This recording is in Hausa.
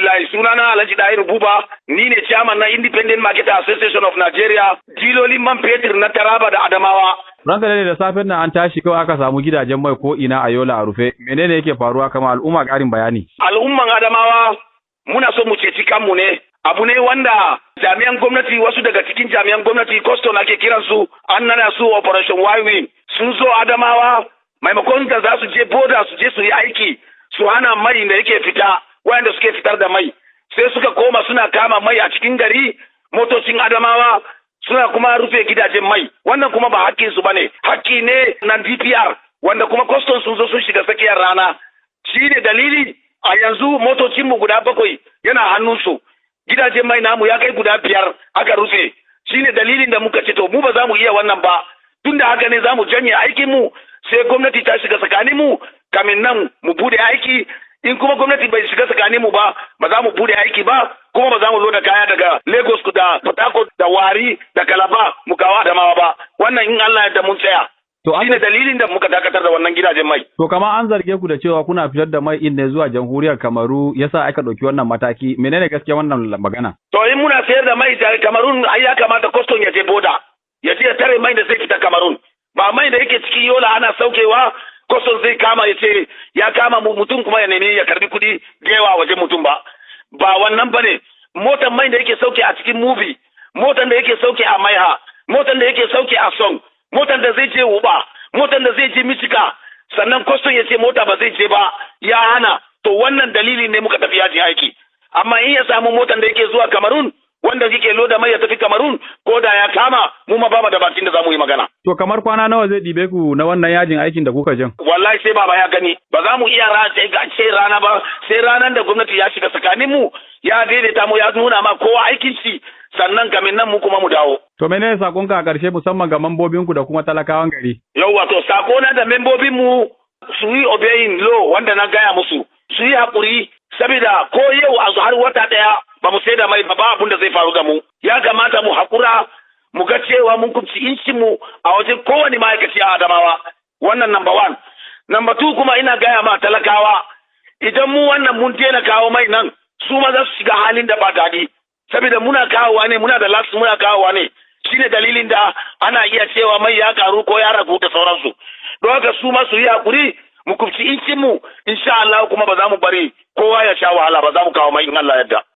Alhamdulillah, sunana Alhaji Dahiru Buba, ni ne chairman na Independent Marketer Association of Nigeria, dilolin man fetur na Taraba da Adamawa. Ranka ne da safen nan an tashi kawai aka samu gidajen mai ko ina a Yola a rufe. Menene yake faruwa kama al'umma ƙarin bayani? Al'umman Adamawa, muna so mu ceci kanmu ne. Abu ne wanda jami'an gwamnati, wasu daga cikin jami'an gwamnati, custom ake kiransu, an nana su Operation Whirlwind. Sun zo Adamawa, maimakon da za su je boda su je su yi aiki, su hana mai da yake fita, wayanda suke fitar da mai, sai suka koma suna kama mai a cikin gari, motocin Adamawa, suna kuma rufe gidajen mai. Wannan kuma ba hakkin su bane, hakki ne na DPR, wanda kuma custom sun zo sun shiga tsakiyar rana. Shi ne dalili a yanzu motocinmu guda bakwai yana hannunsu, gidajen mai namu ya kai guda biyar aka rufe. Shi ne dalilin da muka ce to, mu ba za mu iya wannan ba, tunda haka ne za mu janye aikinmu sai gwamnati ta shiga tsakaninmu kamin nan mu bude aiki. In kuma gwamnati bai shiga tsakanin mu ba, ba za mu bude aiki ba, kuma ba za mu loda kaya daga Lagos da Port Harcourt da Warri da Calabar mu kawo Adamawa ba. Wannan in Allah ya mun tsaya. To an shine dalilin da muka dakatar da wannan gidajen mai. To kamar an zarge ku da cewa kuna fitar da mai in ne zuwa jamhuriyar Kamaru, yasa aka ɗauki wannan mataki. Menene gaskiya wannan magana? To, in muna sayar da mai da Kamarun, ai ya kamata custom ya je boda ya je ya tare mai da zai fita Kamarun, ba mai da yake cikin Yola ana saukewa, custom zai kama ya ce ya kama mutum, kuma ya nemi ya karbi kuɗi da yawa wajen mutum ba. Ba wannan bane. Motan mai da yake sauke a cikin Mubi, motan da yake sauke a Maiha, motan da yake sauke a Song, motan da zai je Uba, motan da zai je Michika, sannan custom ya ce mota ba zai je ba, ya hana. To wannan dalili ne muka tafi yajin aiki. Amma in ya samu motan da yake zuwa Kamarun, wanda yake loda mai ya tafi Kamarun, ko da ya kama mu ma ba mu da bakin da za mu yi magana. To kamar kwana nawa zai ɗibe ku na wannan yajin aikin da kuka jan? Wallahi sai baba ya gani. Ba za mu iya ce rana ba, sai ranar da gwamnati ya shiga tsakanin mu, ya daidaita mu, ya nuna ma kowa aikin shi, sannan kamin nan mu kuma mu dawo. To menene sakonka a ƙarshe, musamman ga mambobinku da kuma talakawan gari? Yauwa, to sakona da membobin mu, su yi obeying law wanda na gaya musu, su yi haƙuri, saboda ko yau a har wata ɗaya ba mu sai da mai ba, abun da zai faru da mu. Ya kamata mu haƙura, mu ga cewa mun kubci incin mu a wajen kowane ma'aikaci a Adamawa. Wannan number one. Number two kuma, ina gaya ma talakawa, idan mu wannan mun daina kawo mai nan, su ma za su shiga halin da ba daɗi, saboda muna kawowa ne, muna da las muna kawowa ne. Shine dalilin da ana iya cewa mai ya karu ko ya ragu da sauransu. Don haka su ma su yi hakuri, mu kubci incin mu insha Allah, kuma ba za mu bari kowa ya sha wahala ba. Za mu kawo mai in Allah yadda.